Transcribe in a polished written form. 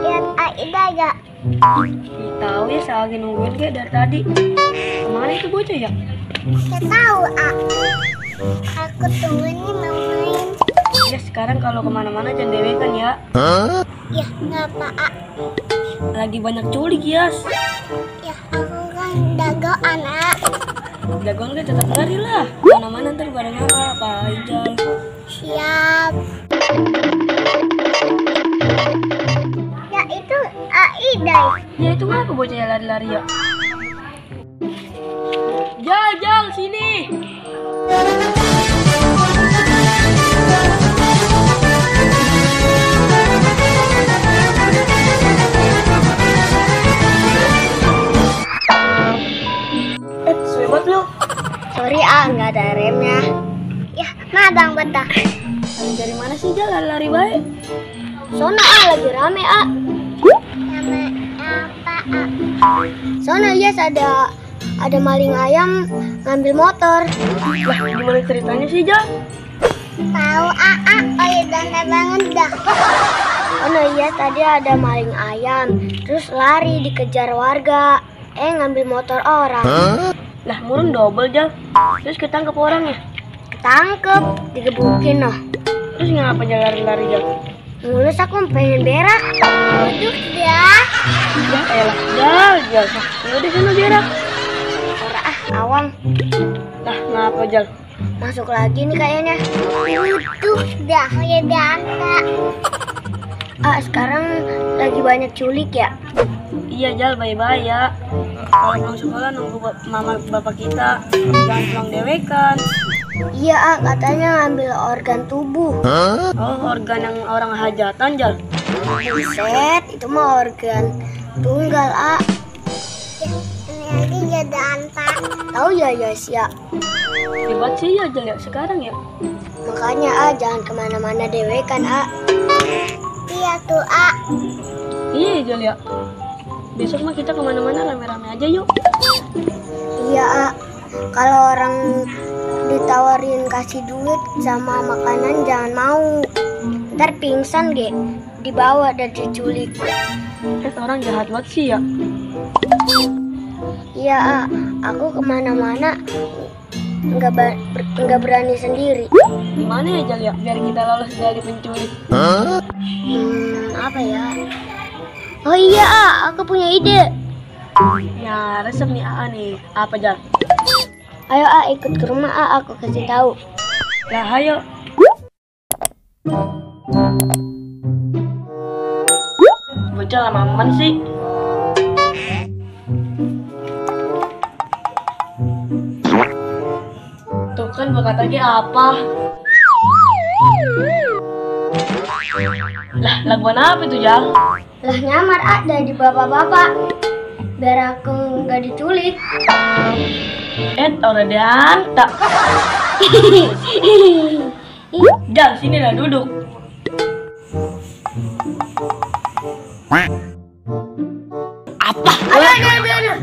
Lihat Aida gak? Tahu ya, saya lagi nungguin kayak dari tadi. Kemana itu bocah ya? Saya tahu, aku tungguin nih mau main. Ya sekarang kalau kemana-mana jangan dewekan ya. Ya ngapa Lagi banyak culik Yas. Ya aku kan dagoan Jagoan kan tetap lari lah. Kemana-mana ntar bareng apa Ijal. Siap. Ya itu Aida. Ya itu ngapa bocahnya lari-lari ya? Jal sini. Sebat lu. Sorry nggak ada remnya. Ya madang betah. Lari dari mana sih Jal? Lari baik. Sono lagi rame Rame apa Sono yes ada maling ayam ngambil motor. Lah gimana ceritanya sih Jal? Tahu dan banget dah. Sono iya tadi ada maling ayam terus lari dikejar warga ngambil motor orang. Lah murung double Jal. Terus ketangkep orangnya. Ketangkep digebukin loh. Terus ngapa Jal lari-lari Jal? Mulus aku pengen berak. Aduh dah. Ya elah Jal. Ya udah sana berak. Awam. Lah ngapa Jal? Masuk lagi nih kayaknya. Aduh dah ya data. Sekarang lagi banyak culik ya. Iya Jal, bye-bye ya. Kalau pulang sekolah nunggu mama bapak kita. Jangan pulang dewekan. Iya katanya ngambil organ tubuh. Oh organ yang orang hajatan Jal. Buset, itu mah organ tunggal Ini lagi jadi antar. Tahu ya ya. Hebat sih ya Jal ya sekarang ya. Makanya jangan kemana-mana dewekan Iya tuh Iya Jal ya. Besok mah kita kemana-mana rame-rame aja yuk. Iya kalau orang ditawarin kasih duit sama makanan jangan mau. Ntar pingsan dibawa dan diculik. Orang jahat banget sih ya. Iya aku kemana-mana nggak berani sendiri. Gimana ya Jal ya biar kita lolos dari penculik? Apa ya? Oh iya aku punya ide. Ya resep nih nih. Apa Jal? Ayo ikut ke rumah aku kasih tahu. Lah ayo. Bocah lama aman sih. Tuh kan gua kata lagi apa? Lah laguan apa itu Jal? Lah nyamar ada di bapak-bapak. Biar aku nggak diculik. Orang diantak. Jal sini lah duduk. Apa? Aduh.